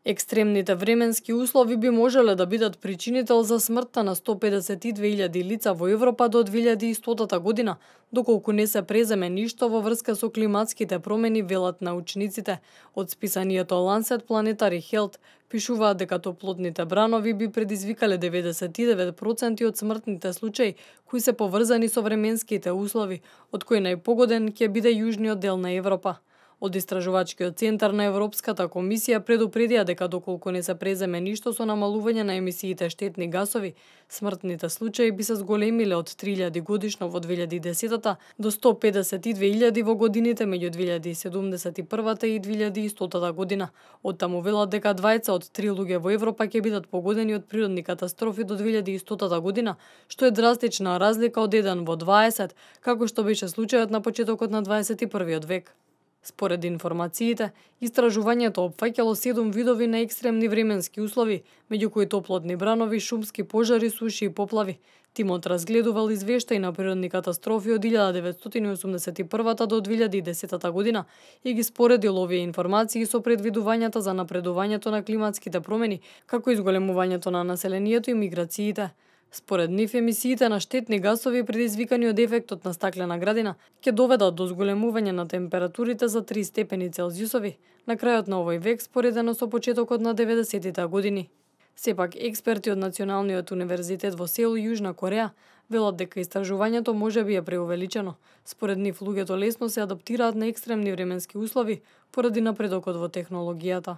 Екстремните временски услови би можеле да бидат причинител за смртта на 152.000 лица во Европа до 2100 година, доколку не се преземе ништо во врска со климатските промени, велат научниците. Од списанието Lancet Planetary Health пишуваат дека топлотните бранови би предизвикале 99% од смртните случаи кои се поврзани со временските услови, од кои најпогоден ќе биде јужниот дел на Европа. Од Истражувачкиот центар на Европската комисија предупредија дека доколку не се преземе ништо со намалување на емисиите штетни гасови, смртните случаи би се зголемиле од 3.000 годишно во 2010 до 152.000 во годините меѓу 2071 и 2100 година. Оттаму велат дека 2 од 3 луѓе во Европа ќе бидат погодени од природни катастрофи до 2100 година, што е драстична разлика од 1 во 20, како што беше случајот на почетокот на 21 век. Според информациите, истражувањето опфаќало 7 видови на екстремни временски услови, меѓу кои топлотни бранови, шумски пожари, суши и поплави. Тимот разгледувал извештаи на природни катастрофи од 1981 до 2010 година и ги споредил овие информации со предвидувањата за напредувањето на климатските промени, како изголемувањето на населението и миграциите. Според нив, емисиите на штетни гасови предизвикани од ефектот на стаклена градина ќе доведат до зголемување на температурите за 3 степени Целзиусови на крајот на овој век, споредено со почетокот на 90-тите години. Сепак, експерти од Националниот универзитет во Сеул, Јужна Кореја, велат дека истражувањето може би е преувеличено. Според нив, луѓето лесно се адаптираат на екстремни временски услови поради напредокот во технологијата.